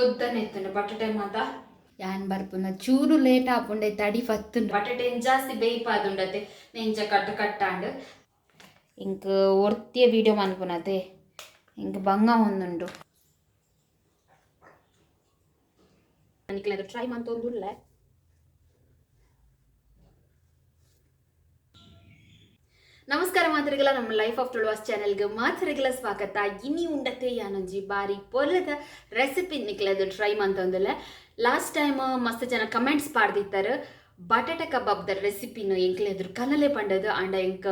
ಉದ್ದನೆ ಇತ್ತುಂಡು ಬಟಾಟೆ ಮಾತ. ಯಾನ್ ಬರ್ಪುನ ಚೂರು ಲೇಟ್ ಆಪುಂಡೆ ತಡಿ ಫತ್ತುಂಡು. ಬಟಾಟೆ ಜಾಸ್ತಿ ಬೇಯ್ಪಾದುಂಡತೆ ನೆಂಚ ಕಟ್ಟು ಕಟ್ಟಾಂಡು. ಇಂಕ್ ಒರ್ತಿಯ ವೀಡಿಯೋ ಮನ್ಪುನತೆ ಇಂಕ್ ಬಂಗ ಒಂದುಂಡು. ನಿಕ್ಲೆಗ್ ಟ್ರೈ ಮಂತೊಂದುಲ್ಲೆ. ನಮಸ್ಕಾರ ಮಾತ್ರಿಗಳ, ನಮ್ಮ ಲೈಫ್ ಆಫ್ ತುಳುವಾಸ್ ಚಾನೆಲ್ಗೆ ಮಾತ್ರಿಗಳ ಸ್ವಾಗತ. ಇನಿ ಉಂಡತೆ ಯಾನೊಂಜಿ ಬಾರಿ ಪೊರ್ಲದ ರೆಸಿಪಿ ನಿಕ್ಲೆದು ಟ್ರೈ ಮಂತೊಂದುಲ್ಲೆ. ಲಾಸ್ಟ್ ಟೈಮ್ ಮಸ್ತ್ ಜನ ಕಮೆಂಟ್ಸ್ ಪಾಡ್ದಿತ್ತಾರೆ ಬಟಾಟೆ ಕಬಾಬ್ದ ರೆಸಿಪಿನ ಎಂಕ್ಲೆ ಎದುರು ಕನಲೆ ಪಂಡದು. ಆಂಡ ಎಂಕ್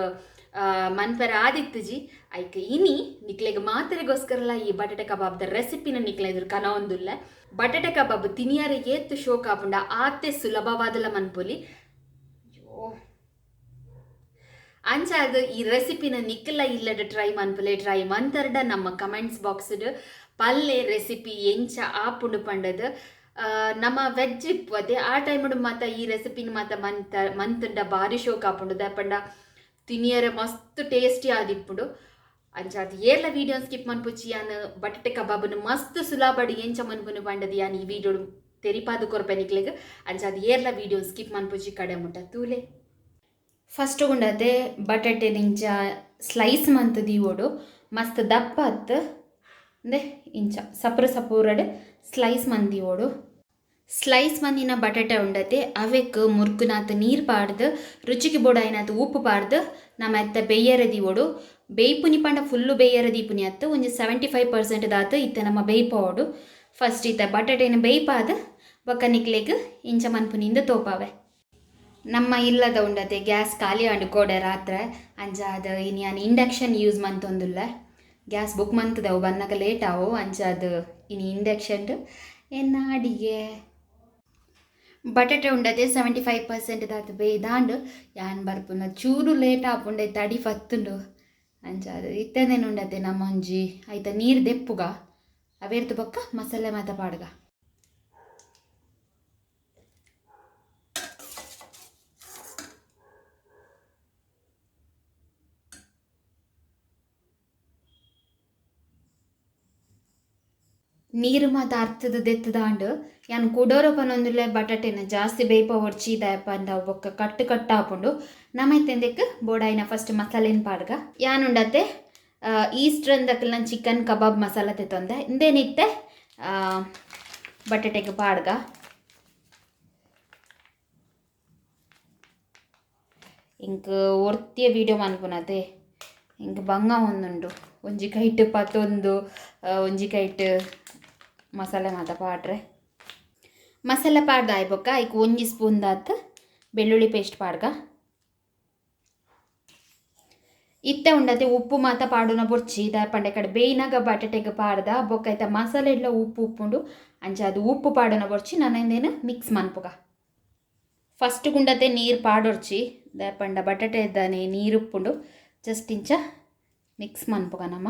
ಮನ್ಪೆರ ಆದಿತ್ತುಜಿ. ಐಕ್ ಇನಿ ನಿಕ್ಲೆಗ್ ಮಾತ್ರೆಗೋಸ್ಕರಲ ಈ ಬಟಾಟೆ ಕಬಾಬ್ದ ರೆಸಿಪಿನ ನಿಕ್ಲೆ ಎದುರು ಕನವೊಂದುಲ್ಲೆ. ಬಟಾಟೆ ಕಬಾಬ್ ತಿನಿಯರೆ ಏತ್ ಶೋಕ್ ಆಪುಂಡ ಆತೆ ಸುಲಭವಾದಲ ಮನ್ಪೊಲಿ. ಅಂಚಾದ್ ಈ ರೆಸಿಪಿನ ನಿಕ್ಕಲ ಇಲ್ಲಡ್ ಟ್ರೈ ಮನ್ಪುಲೆ. ಟ್ರೈ ಮಂತರ್ಡ ನಮ್ಮ ಕಮೆಂಟ್ಸ್ ಬಾಕ್ಸ್ ಪಲ್ಲೆ ರೆಸಿಪಿ ಎಂಚ ಆಪುಂಡು ಪಂಡದು. ನಮ್ಮ ವೆಜ್ ಇಪ್ಪುವತೆ ಆ ಟೈಮ್ಡ್ ಮಾತ ಈ ರೆಸಿಪಿನ ಮಾತ ಮಂತ ಮಂತುಂಡ ಬಾರಿ ಶೋಕ್ ಆಪುಂಡು. ದಾಯೆ ತಿನಿಯರೆ ಮಸ್ತ್ ಟೇಸ್ಟಿ ಆದಿಪ್ಪುಂಡು. ಅಂಚಾದ್ ಏರ್ಲ ವೀಡಿಯೋ ಸ್ಕಿಪ್ ಮನ್ಪುಚಿ. ಯಾನ್ ಬಟಾಟೆ ಕಬಾಬ್ನು ಮಸ್ತ್ ಸುಲಭಡ್ ಎಂಚ ಮನ್ಪುನು ಪಂಡದು ಯಾನ್ ಈ ವೀಡಿಯೋ ತೆರಿಪಾದ್ ಕೊರ್ಪೆ ನಿಕ್ಲೆಗ್. ಅಂಚಾದ್ ಏರ್ಲ ವೀಡಿಯೋ ಸ್ಕಿಪ್ ಮನ್ಪುಚಿ, ಕಡೆ ಮುಟ್ಟ ತೂಲೆ. ಫಸ್ಟ್ ಗುಂಡತೆ ಬಟಾಟೆ ಇಂಚ ಸ್ಲೈಸ್ ಮಂತ್ ದೀವೊಡು. ಮಸ್ತ್ ದಪ್ಪ ಅತ್ ಅಂದೆ ಇಂಚ ಸಪುರ ಸಪೂರಡ್ ಸ್ಲೈಸ್ ಮಂತ್ ದೀವೊಡು. ಸ್ಲೈಸ್ ಮಂದಿನ ಬಟಾಟೆ ಉಂಡತೆ ಅವೆಕ್ ಮುರ್ಕುನಾತ್ ನೀರು ಪಾಡ್ದು ರುಚಿಗೆ ಬೋಡಾಯಿನಾತ್ ಉಪ್ಪು ಪಾಡ್ದು ನಮ ಎತ್ತ ಬೇಯರೆ ದೀವೊಡು. ಬೇಯ್ಪುನಿ ಪಂಡ ಫುಲ್ಲು ಬೇಯರೆ ದೀಪುನಿ ಅತ್ತು, ಒಂಜಿ 75% ದಾತ್ ಇತ್ತೆ ನಮ್ಮ ಬೇಯ್ಪಾವೊಡು. ಫಸ್ಟ್ ಇತ್ತೆ ಬಟಾಟೆನ ಬೇಯ್ಪಾದ್ ಬೊಕ್ಕ ನಿಕ್ಲೆಗ್ ಇಂಚ ಮನ್ಪುನಿಂದ ತೋಪಾವೆ. ನಮ್ಮ ಇಲ್ಲದ ಉಂಡತೆ ಗ್ಯಾಸ್ ಖಾಲಿ ಆಂಡ್ ಕೋಡೆ ರಾತ್ರೆ. ಅಂಚಾದ್ ಇನಿ ಯಾನ್ ಇಂಡಕ್ಷನ್ ಯೂಸ್ ಮಂತೊಂದುಲ್ಲೆ. ಗ್ಯಾಸ್ ಬುಕ್ ಮಂತುದವು ಬನ್ನಗ ಲೇಟ್ ಆವು. ಅಂಚಾದ್ ಇನಿ ಇಂಡಕ್ಷನ್ ಎನ್ನ ಅಡಿಗೆ. ಬಟಾಟೆ ಉಂಡತೆ 75% ದಾತ್ ಬೇಯ್ದಾಂಡ್. ಯಾನ್ ಬರ್ಪುನ ಚೂರು ಲೇಟ್ ಆಪುಂಡೆ ತಡಿ ಫತ್ತುಂಡು. ಅಂಚಾದ್ ಇತ್ತೆದೇನು ಉಂಡತೆ ನಮ್ಮ ಒಂಜಿ ಐತ ನೀರು ದೆಪ್ಪುಗ ಅವೇರ್ತು ಬೊಕ್ಕ ಮಸಾಲೆ ಮಾತ ಪಾಡ್ಗ. ನೀರು ಮಾತ ಅರ್ತದ ದೆತ್ತದಾಂಡ್. ಯಾನ್ ಕುಡೋರ ಪನೊಂದುಲ್ಲೆ ಬಟಾಟೆನ ಜಾಸ್ತಿ ಬೇಯ್ಪ ಒಡ್ಚಿ ದಾಯೆ ಪಂಡ ಬೊಕ್ಕ ಕಟ್ಟು ಕಟ್ಟಾಪುಂಡು. ನಮ ಇತ್ತೆಂದೆಕ್ ಬೋಡಾಯಿನ ಫಸ್ಟ್ ಮಸಾಲೆನ್ ಪಾಡ್ಗ. ಯಾನ್ ಉಂಡತೆ ಈಸ್ಟ್ರನ್ ದಕಲ್ನ ಚಿಕನ್ ಕಬಾಬ್ ಮಸಾಲ ತೆತ್ತೊಂದೆ. ಇಂದೇನಿತ್ತೆ ಬಟಾಟೆಗೆ ಪಾಡ್ಗ. ಇಂಕ್ ಒರ್ತಿಯ ವೀಡಿಯೋ ಮನ್ಪುನತೆ ಇಂಕ್ ಬಂಗ ಒಂದುಂಡು. ಒಂಜಿ ಕೈಟ್ ಪತ್ತೊಂದು ಒಂಜಿ ಕೈಟ್ ಮಸಾಲೆ ಮಾತ ಪಾಡ್ರೆ. ಮಸಾಲೆ ಪಾಡ್ದಾಯ್ ಬೊಕ್ಕ ಐಕ್ ಒಂಜಿ ಸ್ಪೂನ್ ದಾತ್ ಬೆಳ್ಳುಳ್ಳಿ ಪೇಸ್ಟ್ ಪಾಡ್ಗ. ಇತ್ತೆ ಉಂಡತೆ ಉಪ್ಪು ಮಾತ ಪಾಡುನ ಬೊರ್ಚಿ. ದಾಯೆ ಪಂಡ ಕಡೆ ಬೇಯ್ನಾಗ ಬಟಾಟೆಗ್ ಪಾಡ್ದ ಬೊಕ್ಕ ಐತ ಮಸಾಲೆ ಇಡ್ಲ ಉಪ್ಪು ಉಪ್ಪುಂಡು. ಅಂಚ ಅದು ಉಪ್ಪು ಪಾಡುನ ಬೊರ್ಚಿ. ನನ ಮಿಕ್ಸ್ ಮನ್ಪುಗ. ಫಸ್ಟ್ ಗುಂಡತೆ ನೀರು ಪಾಡೊರ್ಚಿ. ದಾಯೆ ಪಂಡ ಬಟಾಟೆ ಇದ್ದಾನೆ ನೀರು ಉಪ್ಪುಂಡು. ಜಸ್ಟ್ ಇಂಚ ಮಿಕ್ಸ್ ಮನ್ಪುಗ ನಮ.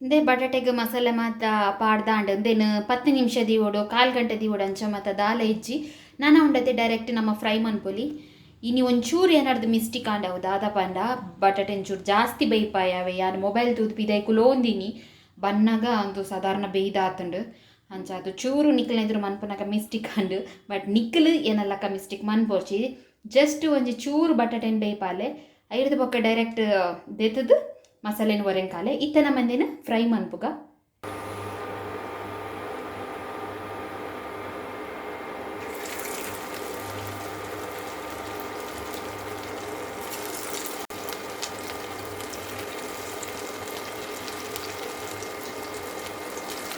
ಇಂದೆ ಬಟಾಟೆಗ್ ಮಸಾಲೆ ಮಾತ ಪಾಡ್ದಾಂಡ್. ಇಂದೆನ್ 10 ನಿಮಿಷ ದೀವೊಡು, ಕಾಲ್ ಗಂಟೆ ದೀವೊಡು ಅಂಚ ಮಾತ ದಾಲ ಇಜ್ಜಿ. ನನ ಉಂಡತೆ ಡೈರೆಕ್ಟ್ ನಮ್ಮ ಫ್ರೈ ಮನ್ಪೊಲಿ. ಇನಿ ಒಂಚೂರು ಏನಾರ್ದು ಮಿಸ್ಟೇಕ್ ಆಂಡ ಅವು ದಾದ ಪಂಡ ಬಟಾಟೆ ಒಂಚೂರು ಜಾಸ್ತಿ ಬೇಯ್ಪಾಯವೆ. ಯಾನ್ ಮೊಬೈಲ್ ತೂದು ಪಿದೈ ಕುಲೋಂದಿನಿ ಬನ್ನಗ ಅಂದು ಸಾಧಾರಣ ಬೇಯ್ದಾತುಂಡು. ಅಂಚ ಅದು ಚೂರು ನಿಕ್ಲೆನ ಎದುರು ಮನ್ಪುನಗ ಮಿಸ್ಟೇಕ್ ಆಂಡ್. ಬಟ್ ನಿಕ್ಲು ಏನಲ್ಲಕ ಮಿಸ್ಟೇಕ್ ಮನ್ಪೊರ್ಚಿ. ಜಸ್ಟ್ ಒಂಜಿ ಚೂರು ಬಟಾಟೆನ್ ಬೇಯ್ಪಾಲೆ. ಐರ್ದ್ ಬೊಕ್ಕ ಡೈರೆಕ್ಟ್ ದೆತ್ತುದು ಮಸಾಲೆನ್ ಒರೆಂಕಾಲೆ. ಇತ್ತೆ ನಮಂದಿನ ಫ್ರೈ ಮನ್ಪುಗ.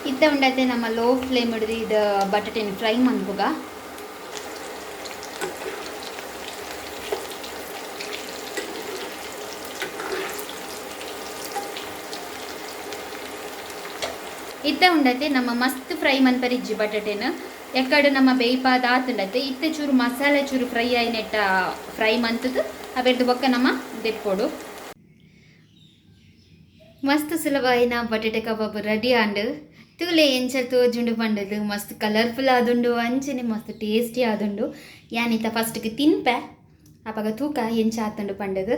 ಇತ್ತೆ ಉಂಡತೆ ನಮ್ಮ ಲೋ ಫ್ಲೇಮ್ ಹಿಡ್ದು ಇದು ಬಟಾಟೆನ್ ಫ್ರೈ ಮನ್ಪುಗ. ಇತ್ತೆ ಉಂಡತೆ ನಮ್ಮ ಮಸ್ತ್ ಫ್ರೈ ಮನ್ಪರಿಜ್ಜಿ ಬಟಾಟೆನ. ಎಕ್ಕಡೆ ನಮ್ಮ ಬೇಯ್ಪಾದ ಆತುಂಡತೆ ಇತ್ತೆ ಚೂರು ಮಸಾಲೆ ಚೂರು ಫ್ರೈ ಆಯಿನೆಟ್ಟ ಫ್ರೈ ಮಂತುದು ಅವೆರ್ದು ಬೊಕ್ಕ ನಮ್ಮ ದೆಪ್ಪೊಡು. ಮಸ್ತ್ ಸುಲಭ ಬಟಾಟೆ ಕಬಾಬ್ ರೆಡಿ ಆಂಡ್. ತೂಲೆ ಎಂಚ ತೋಜುಂಡು ಪಂಡದು ಮಸ್ತ್ ಕಲರ್ಫುಲ್ ಆದುಂಡು, ಅಂಚನೆ ಮಸ್ತ್ ಟೇಸ್ಟಿ ಆದುಂಡು. ಯಾನ್ ಇತ್ತ ಫಸ್ಟ್ಗೆ ತಿನ್ಪೆ ಅಪಗ ತೂಕ ಎಂಚ ಆತುಂಡು ಪಂಡದು.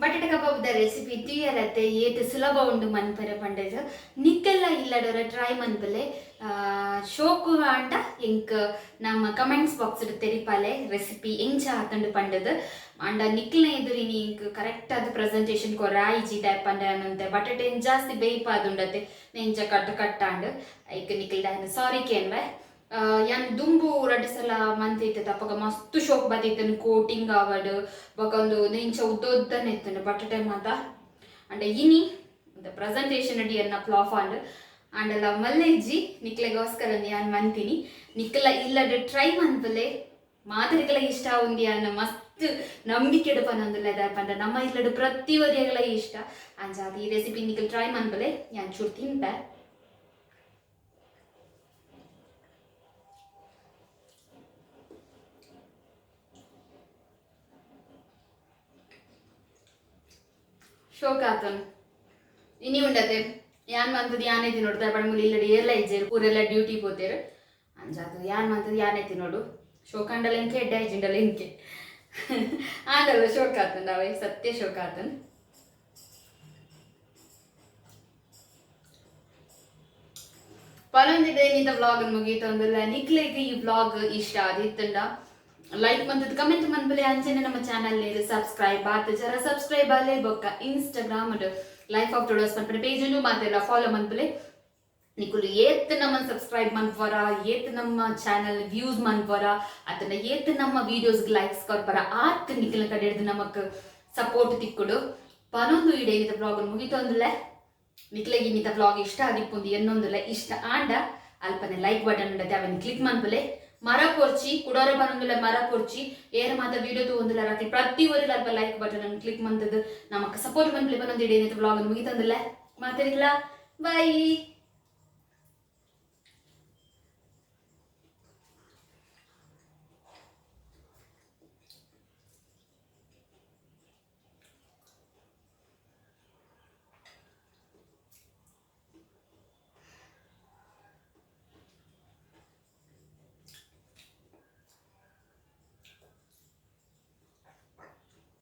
ಬಟಾಟೆ ಕಬಾಬ್ದ ರೆಸಿಪಿ ತೀಯರತ್ತೆ ಏತ್ ಸುಲಭ ಉಂಡು ಮನ್ಪರೆ ಪಂಡದು ನಿಕ್ಕೆಲ್ಲ ಇಲ್ಲಡರ ಟ್ರೈ ಮನ್ಪಲೆ ಶೋಕು ಆಂಡ ಎಂಕ್ ನಮ್ಮ ಕಮೆಂಟ್ಸ್ ಬಾಕ್ಸ್ ತೆರಿಪಾಲೆ ರೆಸಿಪಿ ಎಂಚ ಆತಂಡು ಪಂಡದು ಅಂಡ ನಿಕ್ಲ್ನ ಎದುರಿನಿ ಇಂಕ್ ಕರೆಕ್ಟ್ ಆದ ಪ್ರೆಸೆಂಟೇಷನ್ ಕೊರಾಯಿಜಿ ಪಂಡ ಅನ್ನಂತೆ ಬಟಾಟೆ ಜಾಸ್ತಿ ಬೇಯ್ಪಾದುಂಡತೆ ನೆಂಚ ಕಟ್ಟು ಕಟ್ಟಾಂಡ್ ಐಕ್ ನಿಕ್ಲ್ ಸಾರಿ ಕೇನ್ವೆ ಯಾನ್ ದುಂಬು ರಡ್ಡ್ ಸಲ ಮಂತ್ ಅಪಗ ಮಸ್ತ್ ಶೋಕ್ ಬತ್ತಿತ್ತನು ಕೋಟಿಂಗ್ ಆವಡ್ ಬೊಕ ಒಂದು ಇಂಚ ಉದ್ದನೆ ಇತ್ತುಂಡು ಬಟಾಟೆ ಮಾತ ಅಂಡ ಇನಿ ಪ್ರೆಸೆಂಟೇಷನ್ ಅಡಿ ಎನ್ನ ಫ್ಲಾಪ್ ಆಂಡ್ ಆಂಡಲ ಮಲ್ಲೆಜ್ಜಿ ನಿಕ್ಲೆಗೋಸ್ಕರ ಯಾನ್ ಮಂತೀನಿ ನಿಕ್ಲ ಇಲ್ಲಡ್ ಟ್ರೈ ಮನ್ಪಲೆ ಮಾದರಿಗಳ ಇಷ್ಟ ಉಂದಿ ಅನ್ನ ಮಸ್ತ್ ನಂಬಿಕೆ ಪನೊಂದುಲ್ಲ ಪಂಡ ನಮ್ಮ ಇಲ್ಲಡ್ ಪ್ರತಿ ಒರಿಯಗಳ ಇಷ್ಟ ಅಂಚಾದ್ ಈ ರೆಸಿಪಿ ನಿಕ್ಲ್ ಟ್ರೈ ಮನ್ಪಲೆ ಯಾನ್ ಚೂರು ತಿನ್ಪೆ. ಶೋಕಾತನ್ ಇನಿ ಉಂಡತೆ ಯಾನ್ ಮಂತದ ಯಾನ್ ಐತಿ ನೋಡು ದರ್ಬಾಣ ಮುಲಿ ಇಲ್ಲಡಿ ಏರ್ಲ ಇಜ್ಜೇರು ಊರೆಲ್ಲ ಡ್ಯೂಟಿ ಪೋತೇರು ಅಂಚಾತು ಯಾನ್ ಮಂತದ ಯಾನ್ ಐತಿ ನೋಡು ಶೋಕಾಂಡಲ ಇಂಕೆ ಎಡ್ಡೆ ಐಜಿಂಡಲ ಇಂಕೆ ಆಂಡಲ ಶೋಕಾತನ್ ಅವೇ ಸತ್ಯ ಶೋಕಾತನ್. ಪನೊಂಜಿಡೆ ಇನ್ನಿತ ವ್ಲಾಗ್ ಮುಗೀತೊಂದುಲ್ಲ. ನಿಕ್ಲೆಗ್ ಈ ವ್ಲಾಗ್ ಇಷ್ಟ ಆದಿತ್ತುಂಡ ಲೈಕ್ ಮಂತದ ಕಮೆಂಟ್ ಮನ್ಪಲೆ ಅಂಚನೆ ನಮ್ಮ ಚಾನಲ್ ಸಬ್ಸ್ಕ್ರೈಬ್ ಆತ ಜರ ಸಬ್ಸ್ಕ್ರೈಬ್ ಆಲೆ ಬೊಕ್ಕ ಇನ್ಸ್ಟಾಗ್ರಾಮ್ ಲೈಫ್ ಆಫ್ ಟುಡೋಸ್ ಪನ್ಪುನ ಪೇಜ್ ಮಾತೆಲ್ಲ ಫಾಲೋ ಮನ್ಪಲೆ. ನಿಕುಲು ಏತ್ ನಮ್ಮ ಸಬ್ಸ್ಕ್ರೈಬ್ ಮನ್ಪರ ಏತ್ ನಮ್ಮ ಚಾನಲ್ ವ್ಯೂಸ್ ಮನ್ಪರ ಅದನ್ನ ಏತ್ ನಮ್ಮ ವೀಡಿಯೋಸ್ ಲೈಕ್ಸ್ ಕೊರ್ಪರ ಆತ್ ನಿಖಿಲ ಕಡೆ ಹಿಡ್ದು ನಮಕ್ ಸಪೋರ್ಟ್ ತಿಕ್ಕುಡು. ಪನೊಂದು ಇಡೇ ಇನ್ನಿತ ವ್ಲಾಗ್ ಮುಗಿತೊಂದುಲ್ಲ. ನಿಕ್ಲೆಗ್ ಇನ್ನಿತ ವ್ಲಾಗ್ ಇಷ್ಟ ಆದಿಪ್ಪುಂದು ಎನ್ನೊಂದುಲ್ಲ ಇಷ್ಟ ಆಂಡ ಅಲ್ಪನೆ ಲೈಕ್ ಬಟನ್ ಉಂಡತೆ ಅವನ್ ಕ್ಲಿಕ್ ಮನ್ಪಲೆ. ಮರ ಕೊರ್ಚಿ ಕುಡೋರ ಬನೊಂದುಲ್ಲ ಮರ ಕೊರ್ಚಿ ಏರ ಮಾತ ವಿಡಿಯೋ ತೂವೊಂದುಲ್ಲ ರಾತ್ರಿ ಪ್ರತಿ ಒರಿಲ ಅಲ್ಪ ಲೈಕ್ ಬಟನ್ ಅನ್ನು ಕ್ಲಿಕ್ ಮಂತದ್ದು ನಮಕ್ ಸಪೋರ್ಟ್ ಮನ್ಪಲೆ. ಪನೊಂದು ಇಡೇ ಇನ್ನಿತ ವ್ಲಾಗ್ ಮುಗಿತೊಂದುಲ್ಲ. ಮಾತಾಡಿಲ್ಲ ಬಾಯ್.